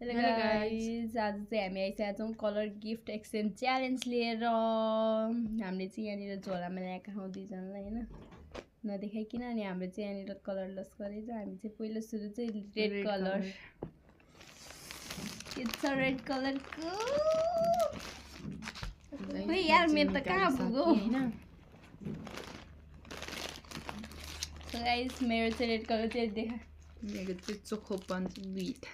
Hello guys, आज चाहिँ हामी आइसकेका छौँ कलर गिफ्ट एक्सचेन्ज च्यालेन्ज लिएर। हामीले चाहिँ यहाँनिर झोलामा ल्याएका छौँ दुईजनालाई होइन, नदेखाइकन। अनि हाम्रो चाहिँ यहाँनिर कलर लस गरेछ। हामी चाहिँ पहिलो सुरु चाहिँ red colour, it's a red कलरको। खोइ यार मेरो त कहाँ पुग्यो होइन। सो गाइस, मेरो चाहिँ रेड कलर चाहिँ देखा, मेरो चाहिँ चोखो पन्च बिट,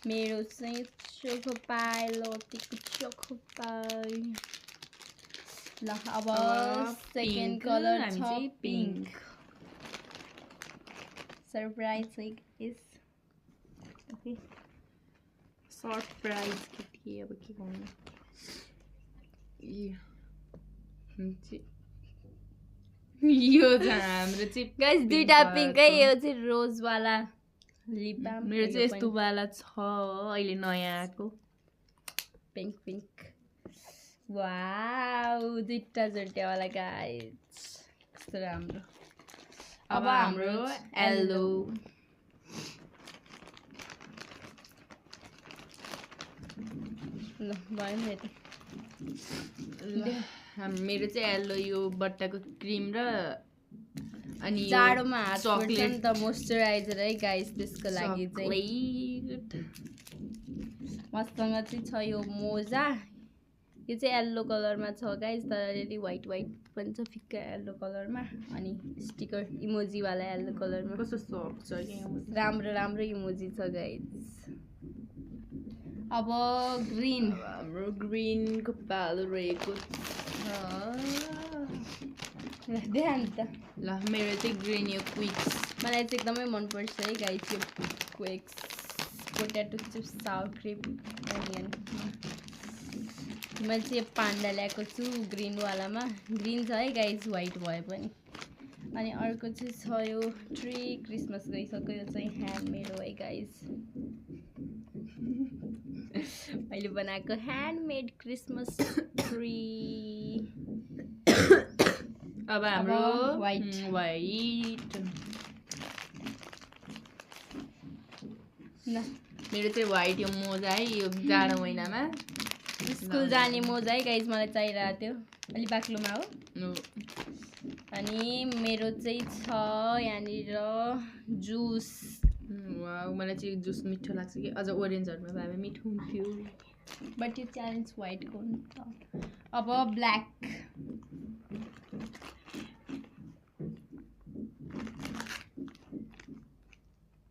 मेरो चाहिँ चोखो पाई, लोटीको चोखो पाई। ल अब सेकेन्ड कलर छ पिङ्क। सरप्राइज है गाइस। ओके, सरप्राइज के थिए, अब के गर्नु। यो चाहिँ हाम्रो चाहिँ गाइस दुईटा पिङ्क है, यो चाहिँ रोज वाला लिप बाम। मेरो चाहिँ यस्तो वाला छ अहिले नयाँ आएको पिङ्क पिङ्क। वाउ, दुईटा जोड्या वाला गाइस, कस्तो राम्रो। अब हाम्रो येल्लो। ल भयो नि त। मेरो चाहिँ येल्लो, यो बट्टाको क्रिम र अनि जाडोमा हात पर्छ नि त मोइस्चराइजर है गाइस, त्यसको लागि चाहिँ मसँग चाहिँ छ यो मोजा। यो चाहिँ येल्लो कलरमा छ गाइस, तर अलिअलि व्हाइट व्हाइट पनि छ, फिक्का येल्लो कलरमा। अनि स्टिकर इमोजीवाला येल्लो कलरमा। कस्तो सफ्ट छ, राम्रो राम्रो इमोजी छ गाइस। अब ग्रीन, हाम्रो ग्रीनको पालो रहेको देखा नि त। ल मेरो चाहिँ ग्रीन, यो क्विक्स। मलाई चाहिँ एकदमै मनपर्छ है गाइस यो क्विक्स पोट्याटो चिप्स सावर क्रिम अनियन। मैले चाहिँ यो पान्डा ल्याएको छु ग्रिनवालामा, ग्रिन छ है गाइस, व्हाइट भए पनि। अनि अर्को चाहिँ छ यो ट्री, क्रिसमस गइसक्यो, यो चाहिँ ह्यान्डमेड हो है गाइस। मैले बनाएको ह्यान्डमेड क्रिसमस ट्री। अब हाम्रो व्हाइट व्हाइट। ल मेरो चाहिँ व्हाइट, यो मोजा है, यो जाडो महिनामा स्कुल जाने मोजा है गाइस, मलाई चाहिरहेको थियो, अलि बाक्लोमा हो। अनि मेरो चाहिँ छ यहाँनिर जुस। मलाई चाहिँ जुस मिठो लाग्छ कि, अझ ओरेन्जहरूमा भए भए मिठो हुन्थ्यो, बट यो च्यालेन्ज व्हाइटको हुन्छ। अब ब्ल्याक,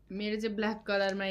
मेरो चाहिँ ब्ल्याक कलरमा